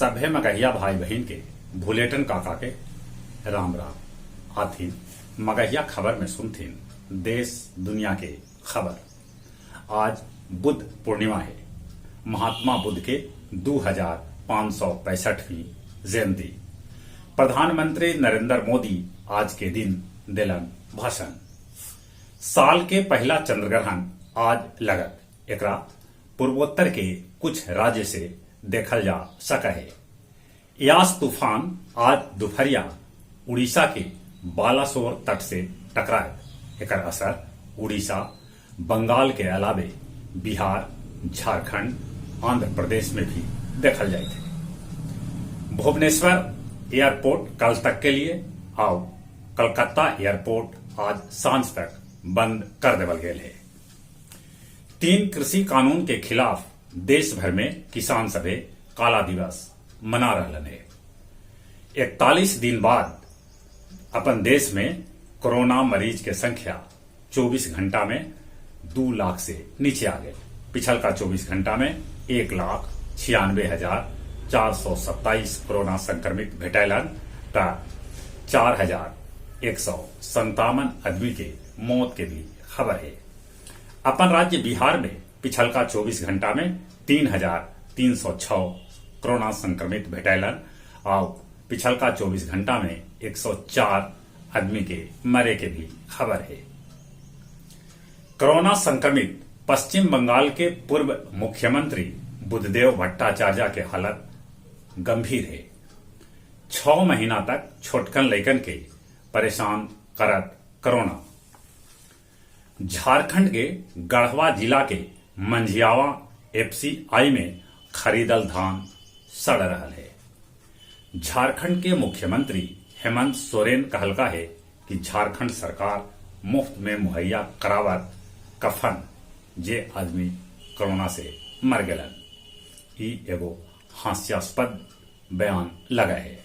सभे मगहिया भाई बहिन के भुलेटन काका के राम राम। आथिन मगहिया खबर में सुनथिन देश दुनिया के खबर। आज बुद्ध पूर्णिमा है। महात्मा बुद्ध के 2565वीं जयंती। प्रधानमंत्री नरेंद्र मोदी आज के दिन देलन भाषण। साल के पहला चंद्रग्रहण आज लगत। एकरा पूर्वोत्तर के कुछ राज्य से देखल जा सक हे। यास तूफान आज दुपहरिया उड़ीसा के बालासोर तट से टकरायत। एकर असर उड़ीसा, बंगाल के अलावे बिहार, झारखंड, आंध्र प्रदेश में भी देखल जाइत है। भुवनेश्वर एयरपोर्ट कल तक के लिए आउ कलकत्ता एयरपोर्ट आज सांझ तक बंद कर देवल गेल है। 3 कृषि कानून के खिलाफ देश भर में किसान सभे काला दिवस मना रहलन है। 41 दिन बाद अपन देश में कोरोना मरीज के संख्या 24 घंटा में 2 लाख से नीचे आ गए। पिछल का 24 घंटा में 1,96,427 कोरोना संक्रमित भेटैलन त 4,157 आदमी के मौत के भी खबर है। अपन राज्य बिहार में पिछलका 24 घंटा में 3,306 कोरोना संक्रमित भेटैलन और पिछलका 24 घंटा में 104 आदमी के मरे के भी खबर है। कोरोना संक्रमित पश्चिम बंगाल के पूर्व मुख्यमंत्री बुद्धदेव भट्टाचार्य के हालत गंभीर है। 6 महीना तक छोटकन लैकन के परेशान करत कोरोना। झारखंड के गढ़वा जिला के मंझियावा एफसीआई में खरीदल धान सड़ रहा है। झारखंड के मुख्यमंत्री हेमंत सोरेन कहलका है कि झारखंड सरकार मुफ्त में मुहैया करावत कफन जे आदमी कोरोना से मर गलन। ई एगो हास्यास्पद बयान लगा है।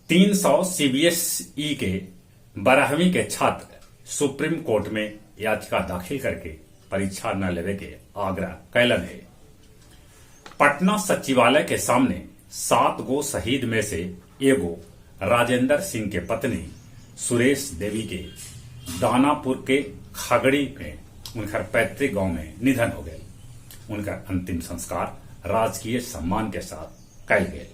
300 सीबीएसई के 12वीं के छात्र सुप्रीम कोर्ट में याचिका दाखिल करके परीक्षा न लेवे के आग्रह कैलन है। पटना सचिवालय के सामने 7 गो शहीद में से एगो राजेंद्र सिंह के पत्नी सुरेश देवी के दानापुर के खगड़ी में उनकर पैतृक गांव में निधन हो गए। उनका अंतिम संस्कार राजकीय सम्मान के साथ कैल गए।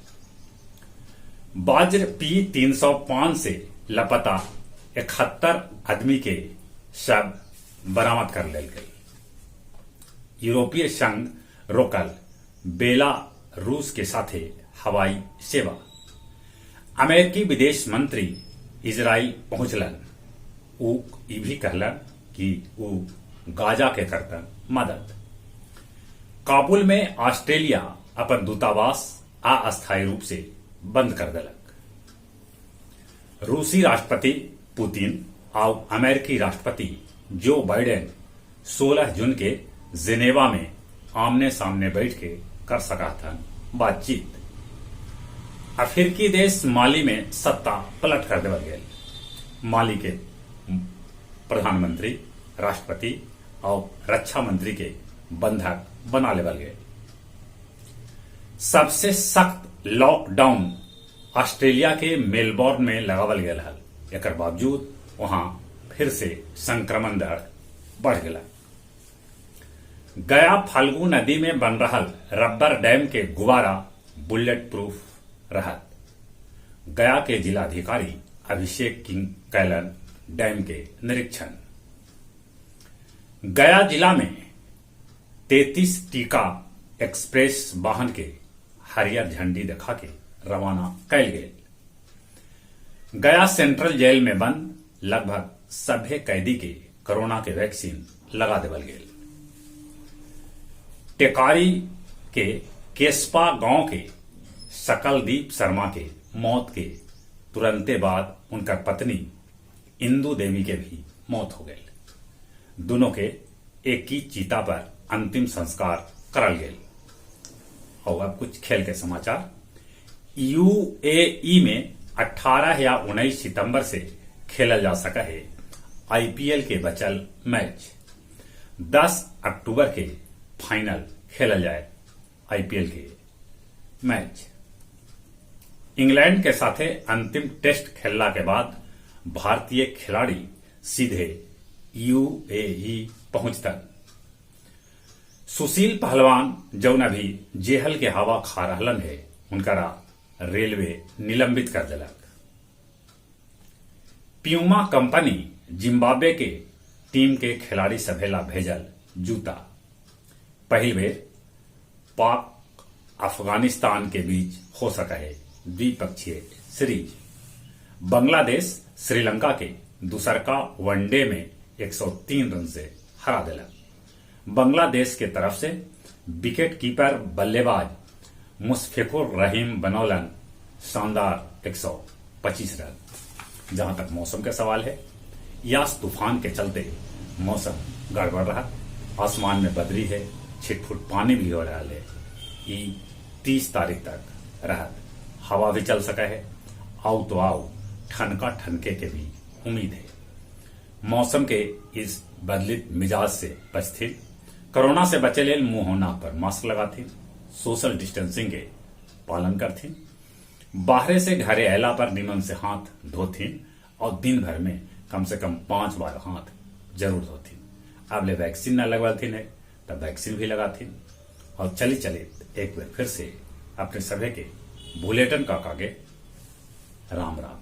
बाज्र पी 305 से लापता 71 आदमी के शव बरामद कर लेल गई। यूरोपीय संघ रोकल बेला रूस के साथे हवाई सेवा। अमेरिकी विदेश मंत्री इजराइल पहुंचलन। ऊ ई भी कहलन कि ऊ गाजा के करतन मदद। काबुल में ऑस्ट्रेलिया अपन दूतावास अस्थायी रूप से बंद कर देलक। रूसी राष्ट्रपति पुतिन और अमेरिकी राष्ट्रपति जो बाइडेन 16 जून के जिनेवा में आमने सामने बैठ के कर सका था बातचीत। अफ्रीकी देश माली में सत्ता पलट कर देवल गया। माली के प्रधानमंत्री, राष्ट्रपति और रक्षा मंत्री के बंधक बना लेवल गए। सबसे सख्त लॉकडाउन ऑस्ट्रेलिया के मेलबोर्न में लगावल गया हल। एकर बावजूद वहां फिर से संक्रमण दर बढ़ गया। गया फाल्गु नदी में बन रहा रबर डैम के गुब्बारा बुलेट प्रूफ रहत। गया के जिलाधिकारी अभिषेक किंग कैलन डैम के निरीक्षण। गया जिला में 33 टीका एक्सप्रेस वाहन के हरियर झंडी दिखा के रवाना कैल गए। गया सेंट्रल जेल में बंद लगभग सभे कैदी के कोरोना के वैक्सीन लगा देवल गेल। टेकारी के केसपा गांव के सकलदीप शर्मा के मौत के तुरंते बाद उनका पत्नी इंदु देवी के भी मौत हो गई। दोनों के एक ही चीता पर अंतिम संस्कार करल गए। और अब कुछ खेल के समाचार। यूएई में 18 या 19 सितंबर से खेलल जा सका है आईपीएल के बचल मैच। 10 अक्टूबर के फाइनल खेलल जाए आईपीएल के मैच। इंग्लैंड के साथे अंतिम टेस्ट खेलला के बाद भारतीय खिलाड़ी सीधे यूएई पहुंचतन। सुशील पहलवान जौन अभी जेहल के हवा खा रहलन हे, उनकरा रेलवे निलंबित कर देलक। प्यूमा कंपनी जिम्बाब्वे के टीम के खिलाड़ी सभे ला भेजल जूता। पहिल बेर पाक अफगानिस्तान के बीच हो सकऽ हे द्विपक्षीय सीरीज। बांग्लादेश श्रीलंका के दूसरका वनडे में 103 रन से हरा देलक। बांग्लादेश के तरफ से विकेटकीपर बल्लेबाज मुशफिकुर रहीम बनौलन शानदार 125 रन। जहां तक मौसम के सवाल है, यास तूफान के चलते मौसम गड़बड़ रहा। आसमान में बदरी है, छिटफुट पानी भी हो रहा है। ई 30 तारीख तक रहत। हवा भी चल सका है, आउ तो आउ ठनका ठनके के भी उम्मीद है। मौसम के इस बदलित मिजाज से बचथिन। कोरोना से बचे लेल मुंह नाक पर मास्क लगाथिन, सोशल डिस्टेंसिंग के पालन करथिन, बाहरे से घरे अयला पर निमन से हाथ धोथिन और दिन भर में कम से कम 5 बार हाथ जरूर धोथिन। अब ले वैक्सीन न लगवाथिन है तब वैक्सीन भी लगाथिन। और चली चली एक बार फिर से अपने सभी के बुलेटिन का कागे राम राम।